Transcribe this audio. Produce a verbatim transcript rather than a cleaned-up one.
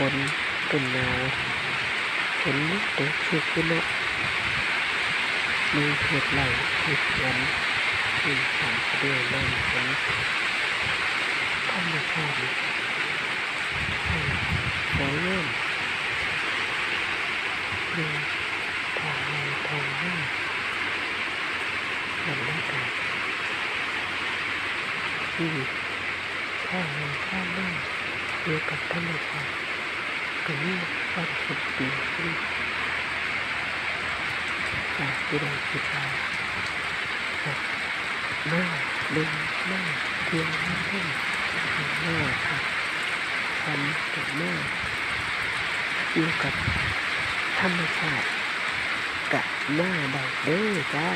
ฝนต้นหนาว ฝนมันตกชุกอยู่เนาะ มีเฮ็ดไร่เฮ็ดสวน อืม สร้างไปด้วยน้ำฝน ธรรมชาตินี่ อืม สวยงาม มีท้องไร่ท้องนา บรรยากาศ ชีวิต ชาวไร่ชาวนา อยู่กับธรรมชาติ ก็มีความสุขดี จากที่ได้คิดว่า จะมาเบิ่ง มาเที่ยว มาชม มาพักผ่อน มาอยู่กับธรรมชาติ ก็มาได้เด้อจ้า